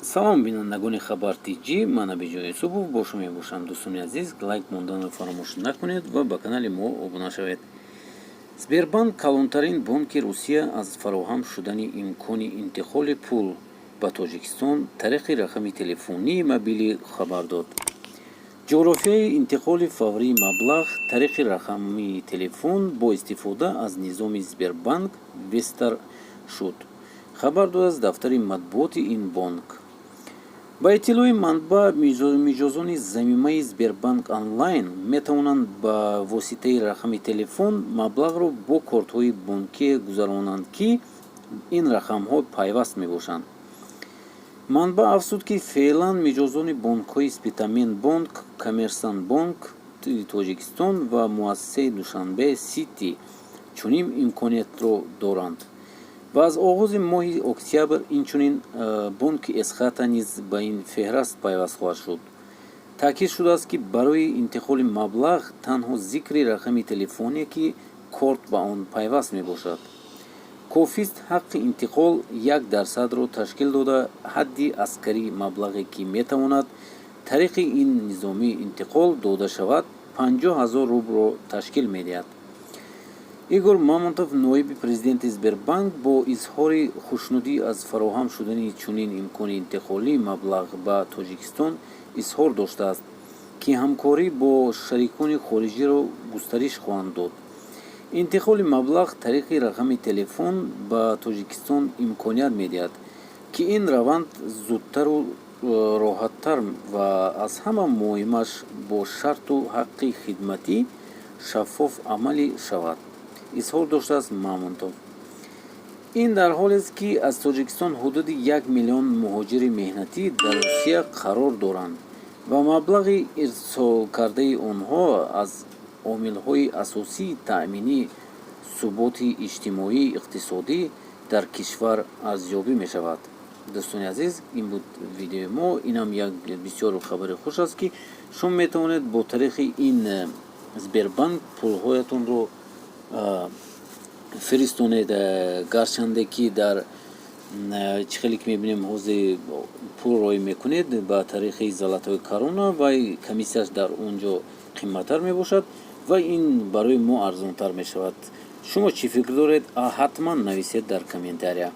Салом, бинандагони Хабар Тҷ, ман Абиҷон Юсупов бо шумо мебошам. Дӯстони азиз, лайк монданро фаромӯш накунед ва ба канали мо обуна шавед. Сбербанк, калонтарин бонки Русия, аз фароҳам шудани имкони интиқоли пул ба Тоҷикистон тариқи рақами телефонии мобилӣ хабар дод. Ҷуғрофияи интиқоли фаврии маблағ тариқи рақами телефон бо истифода аз низоми Сбербанк васеътар шуд, хабар додааст дафтари матбуоти ин бонк. Ба иттилои манбаъ, миҷозони замимаи Сбербанк Онлайн метавонанд ба воситаи рақами телефон маблағро бо кортҳои бонкие гузаронанд, ки ин рақамҳо пайваст мебошанд. Манбаъ афзуд, ки феълан миҷозони бонкҳои Спитамен Бонк, Коммерсбанк Тоҷикистон ва муассисаи Душанбе Сити чунин имкониятро доранд ва аз оғози моҳи октябр инчунин бонки Эсхата низ ба ин феҳраст пайваст хоҳад шуд. Таъкид шудааст, ки барои интиқоли маблағ танҳо зикри рақами телефоне, ки корт ба он пайваст мебошад, кофист. Ҳаққи интиқол 1 дарсадро ташкил дода, ҳадди аксари маблағе, ки метавонад тариқи ин низоми интиқол дода шавад, 50 000 рублро ташкил медиҳад. Игор Мамонтов, ноиби президенти Сбербанк, бо изҳори хушнудӣ аз фароҳам шудани чунин имкони интиқолии маблағ ба Тоҷикистон изҳор доштааст, ки ҳамкорӣ бо шарикони хориҷиро густариш хоҳанд дод. Интиқоли маблағ тариқи рақами телефон ба Тоҷикистон имконият медиҳад, ки ин раванд зудтару роҳаттар ва аз ҳама муҳимаш, бо шарту ҳаққи хидматӣ шаффоф амалӣ шавад, изҳор доштааст Мамонтов. Ин дар ҳолест, ки аз Тоҷикистон ҳудуди 1 миллион муҳоҷири меҳнатӣ дар Русия қарор доранд ва маблағи ирсолкардаи онҳо аз омилҳои асосии таъмини суботи иҷтимоӣ иқтисодӣ дар кишвар арзёбӣ мешавад. Дӯстони азиз, ин буд видеои мо. Инам як бисёр хабари хуш аст, ки шумо метавонед бо тариқи ин Сбербанк пулҳоятонро фиристонед. Гарчанде ки дар чӣ хеле ки мебинем, ҳозир пул роӣ мекунед ба тариқи Золотая Корона ва комиссияш дар он ҷо қиматтар мебошад ва ин барои мо арзонтар мешавад. Шумо чӣ фикр доред, ҳатман нависед дар комментария.